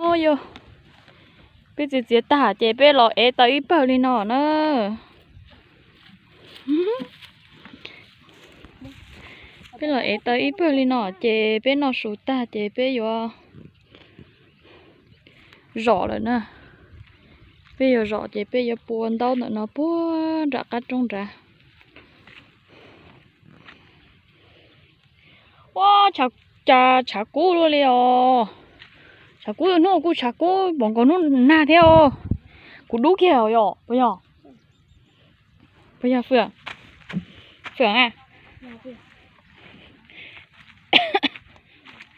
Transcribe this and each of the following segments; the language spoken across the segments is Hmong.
Yog peb txiav txiav tag ces peb los ev tau ib pawg li no na. Peb los ev tau ib pawg li no ces peb noj su tag ces peb yuav zom lawm na. Peb yuav zom ces peb yuav pua ntaub ntawm no puag nram qab roob nrad. Ua, cas tshav kub luaj li os. Tshav kub, hnub kuj tshav kub npaum nkaus hnub nag thiab os. Kuv dub kiag os yom, puas yog? Puas yog Fwm? Fwm a?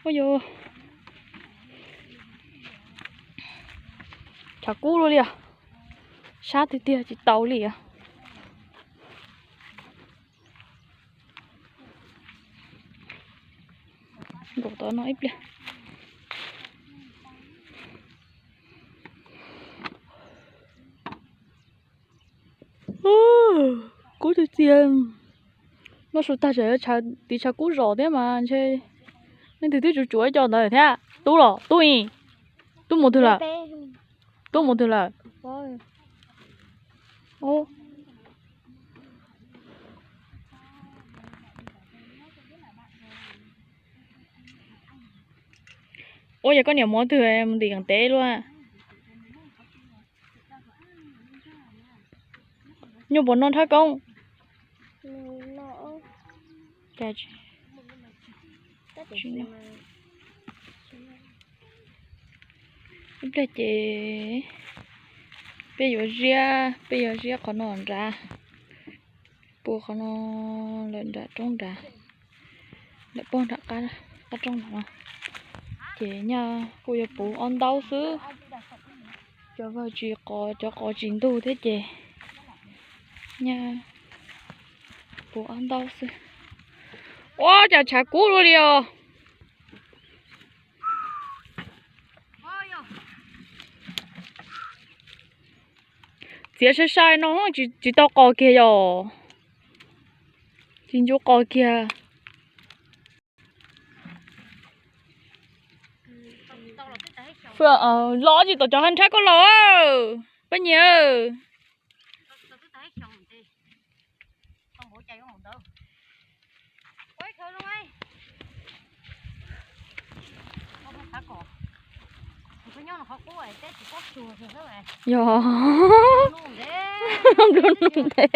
Ua, tshav kub luaj li os. Sab tiag tiag tsis tau li os. Nkaum tau no ib pliag. Kub tiag tiag. Noj su tag tseem tiv tshav kub zom thiab mas ntshe leej twg twb tsuav tsuav ib co ntawd thiab. Tub los tub i, tub mus twg lawm? Tub mus twg lawm? Ua, yog koj niam muab twg mus ntim ntev luaj. Nyuj puas noj thawj koob? Ib pliag ces peb yuav ziab, peb yuav ziab qhov no nrad, pua qhov no lawm nram roob nrad, lawm puag nram qab roob nrad no. Ces nyaj kuj yuav puv ob ntaub xwb. Cov vawg tsis qos, cov qos tsis ntug thiab ces nyaj puv ob ntaub xwb. Ua, cas tshav kub luaj li os. Txiav sai sai no tsis tau qos kiag yom. Tsis ncu qos kiag. Los tsis tau cov hab nrhab koj los, Paj Nyiam. Yog. Nplua nuj ntev.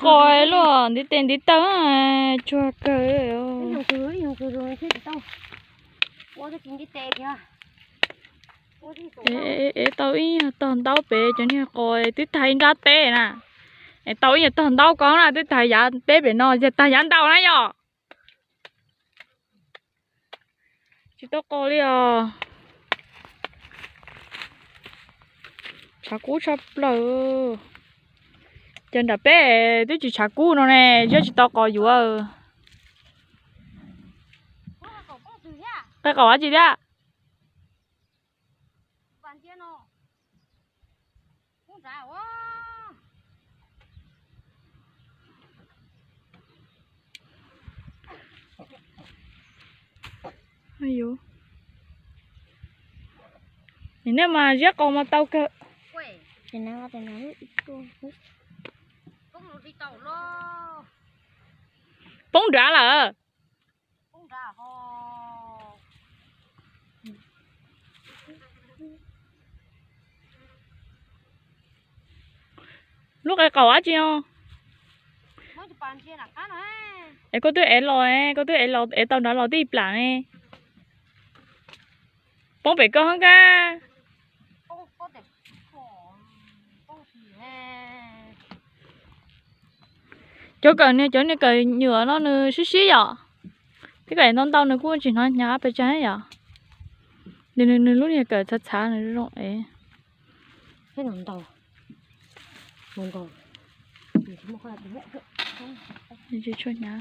Qos luaj ntiv tes ntiv taw, tsuag kawg. Ev tau ib nyuag tog ntaub pem cov niag qos twb tag ib nrab teb na. Ev tau ib nyuag tog ntaub ko na, twb tag yav teb pem no, yog tag yav ntau na yom. Tsis tau qos li os. Tshav kub tshaj plaws. Ces nram peb twb tsis tshav kub no ne, ziab tsis tau qos yuav. Qe qaum dab tsi thiab? Nej mas ziab qos mas tau kawg. Poob nrad lawm. Lub qe qaum dab tsi os? Es koj twb ev los, koj twb ev los, ev tau nrad los tib plam ne. Poob pem koj hab kab. Cov kawm niag, cov niag kawm nyuam no nws sib sib yom. Twb kawm ntau ntau nws kuj tsis hnov hnyav pes tsawg yom. Nws, nws lub niag kawm txhav txhav nws zoo es. Tsis tshua hnyav.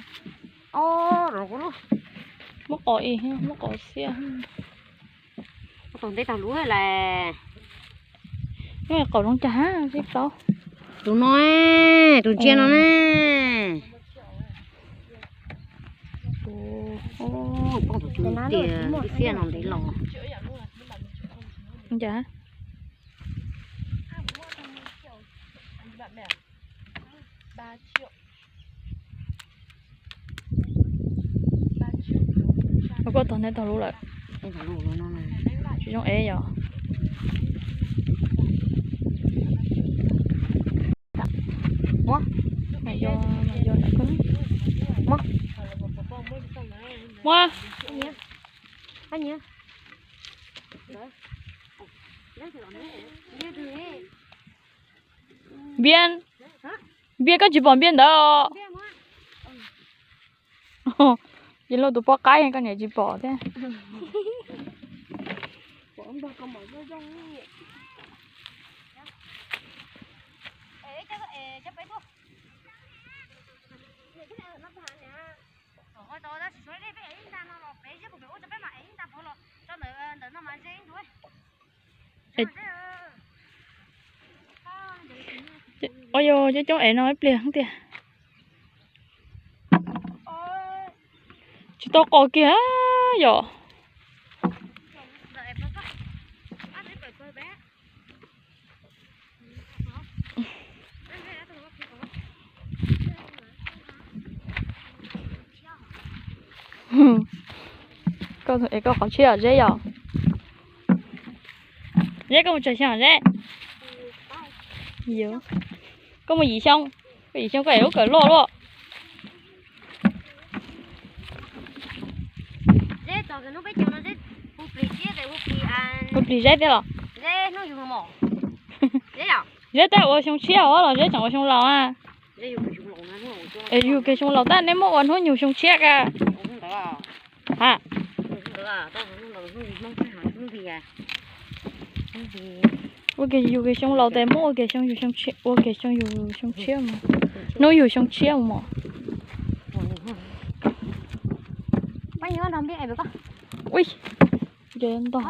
Muab qos ib, muab qos xiab. Tus ntej tag lub lawm. Qaum zoo cas hab sib paub. Tus no, tus ntsia no ne. Ub, poob tus tiag, ib xiab no ntev los. Nca. Ua koj tog neb tog lub lawm. Tsis zoo ev yom. Muab. Npiab, npiab koj tsis pom npiab ntawd. Ces luag tus pob qaib koj niam tsis pom thiab. Ua yog coob coob es no ib pliag tiag. Tsis tau qos kiag yom. Koj, koj qhov tshiab Zeb yom? Zeb, koj mus tsawg xyoo Zeb? Koj mus yim xyoo, koj yim xyoo koj ev lub kawm loj luaj. Ua plig Zeb tiag los? Zeb tab ua xyoo tshiab os los Zeb tseem ua xyoo laus a? Es yug kiag xyoo laus tab neb muab ua hnub nyoog xyoo tshiab ka. Ha. Ua kiag yug kiag xyoo laus tes muab ua kiag xyoo yug xyoo tshiab, ua kiag xyoo yug xyoo tshiab mas. Hnub yug xyoo tshiab mas. Ui, ntog.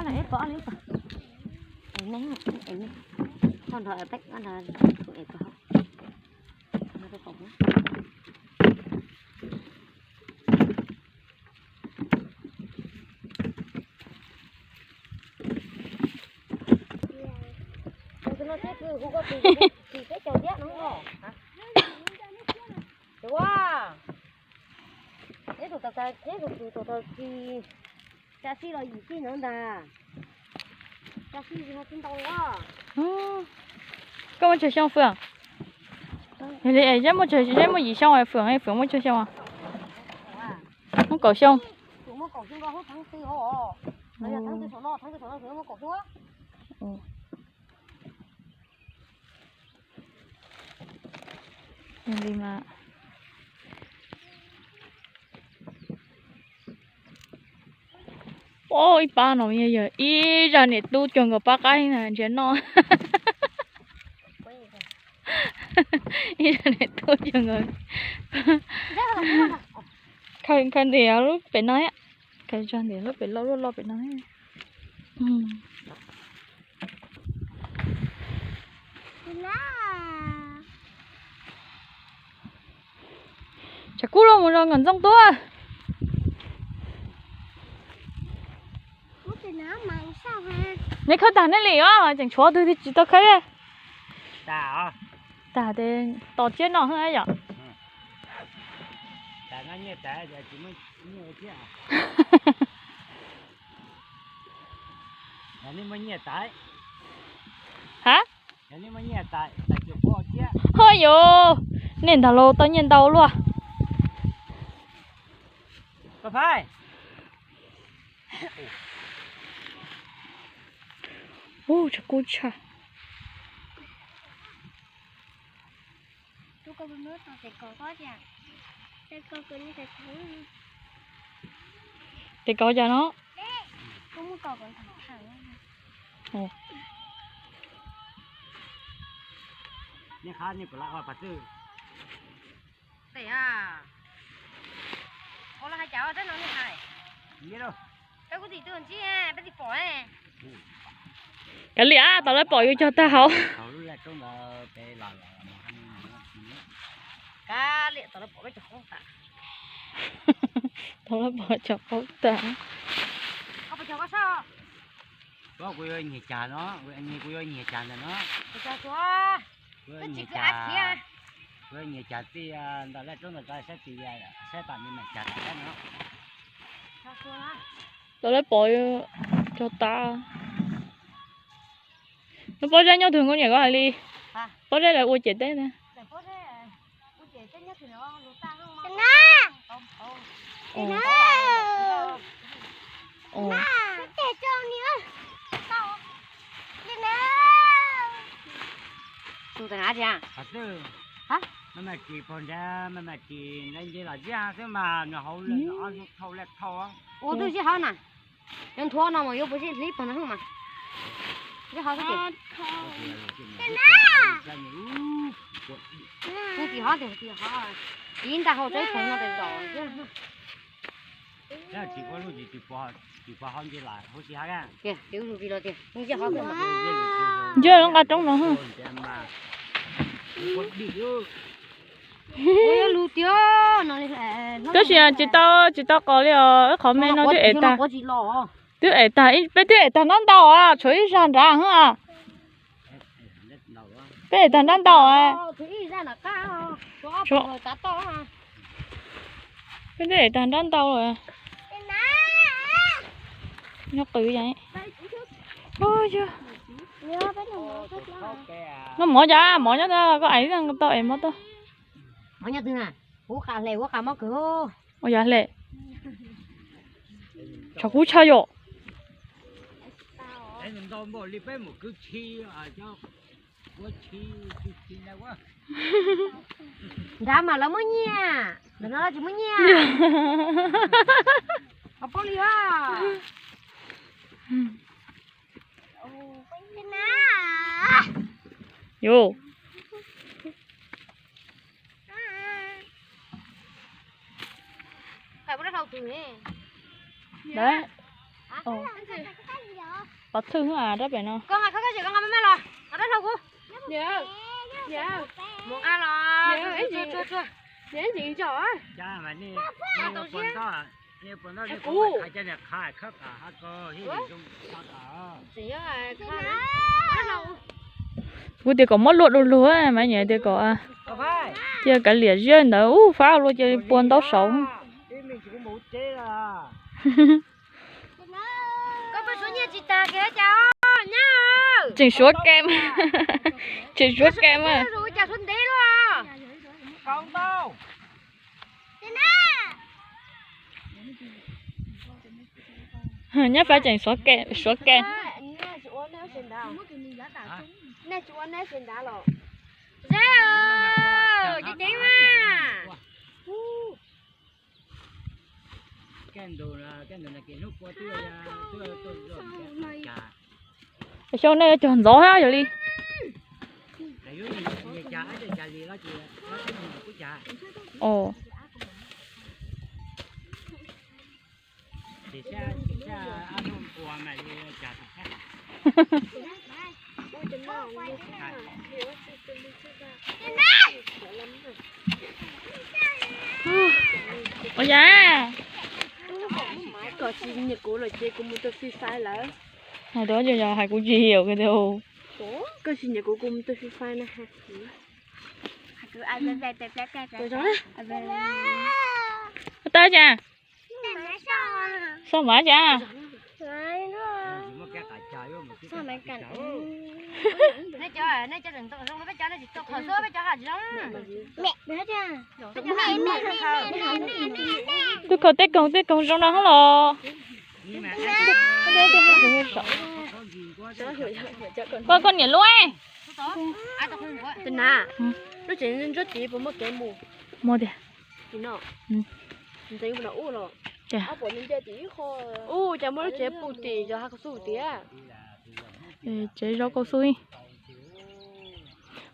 Koj muaj tsawg xyoo Fwm? Yog li Zeb muaj tsawg, Zeb muaj yim xyoo, Fwm, Fwm muaj tsawg xyoo? Muaj kaum xyoo. Yog li mas. Ua ib pab no yog ib zaj niam tub cuag nkaus pab qaib na nrhiav noj. Ib zaj niam tub cuag nkaus. Khaws ntim lub pem no thiab. Khaws zog ntim lub pem loj loj pem no thiab. Tshav kub los mus zos Nkauj Ntxooj tuaj. Neb khawb tag neb li os, tseem tshuav twg tsis tau khawb li. Tag tes tos tsiab noj yom. Ha? Ho yuv, nej ntag los tau nyiaj ntau luaj. Ub, tshav kub tshaj. Tes kauv cas no? Kav liam, tau lawv pom yus cog tag hauv. Lawv pom cov qaub tag. Kuv yuav nyiag cas no, kuv yuav nyiag cas ntawm no. Kuv yuav nyiag cas, kuv yuav nyiag cas txij ntawm laj roob ntawm ko saib tsis, saib pam nws mam cas tas no. Tau lawv pom cog tas. Nws pob zeb nyob twg, nkauj niam koj hais li. Pob zeb lawv ua ciam teb na. Ua twb zib hab na, yuav nthuav no mas yuav puas zib hlib pog ntawd mas. Zib hab xwb ces. Tim hov, tim hov, tim ntag hauv tsob phoov no tes tom. Ntshe lub nqaj roob no. Tab sis tsis tau, tsis tau qos li os, wb qhov me no twb ev tag. Twb ev tag, peb twb ev tag nrab ntau os, tshuav ib zag nrad. Peb ev tag nrab ntau. Peb twb ev tag nrab ntau lawm. Nyob qw. Noj mov cas, mov nyob ntawd, koj ais tau es mov tuaj. Ua yam hle. Tshav kub tshaj yom. Nrad mas lawv muab nyiaj, ntawm no tsis muab nyiaj. Au, paub li os. Yus. Pov thwj rab pem no. Kuv tias kom muab luaj du lug mas nyiam tias kom cia kav liam ziab ntawd ub fab luaj cia li pua ntaub saud. Tseem suav kem, tseem suav kem. Nyab Fab tseem suav kem. Xyov nej yuav cog ntxov thiab yog li. Ua cas? Koj tsis nyiam kuv los ces kuv mus tua Free Fire lawm. Hais tias yog hais kuv tsis hiểu cái điều. Koj tsis nyiam kuv, kuv mus tua Free Fire na. Tau cas? Xoj mas cas? Twb khaws tej koog tej koog zoo no hab los. Koj, koj niam lub. Tus na, lub tsev ntsuab tid puas muaj kev mus? Muaj tiag. Tim no. Ntxeev puas ua los? Ub, cas muaj lub tsev puag tim cov hav kaus xu tiag. Tsev zov kaus xu.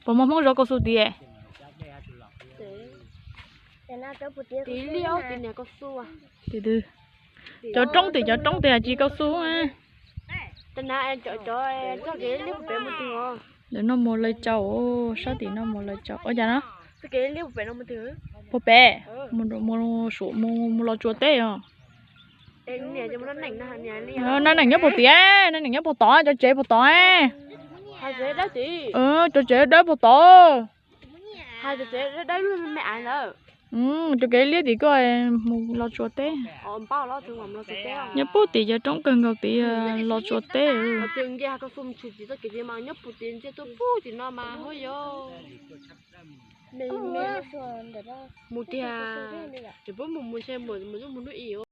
Puas muaj Hmoob zov kaus xu tiag? Tim liaj tim niag kaus xu. Tim twg? Cov roob tim, cov roob tim tsis kaus xu. Tab na cov, cov txoj kev liab puag pem mus twg os? Ntawm no mus Laus Tsaus, sab tim no mus Laus Tsaus. Ua cas no? Txoj kev liab puag pem no mus twg? Puag pem, mus, mus Los Tsuas teb os. Nab Neem nyob puag pem, Nab Neem nyob puag tod, cov tsev puag tod. Cov tsev dawb puag tod. Cov kev liab tim koj mus Los Tsuas teb. Nyob puag tim cov roob kawg nkaus tid Los Tsuas teb. Mus tiag, tseem pub mus mus ntshe mus mus hnub i.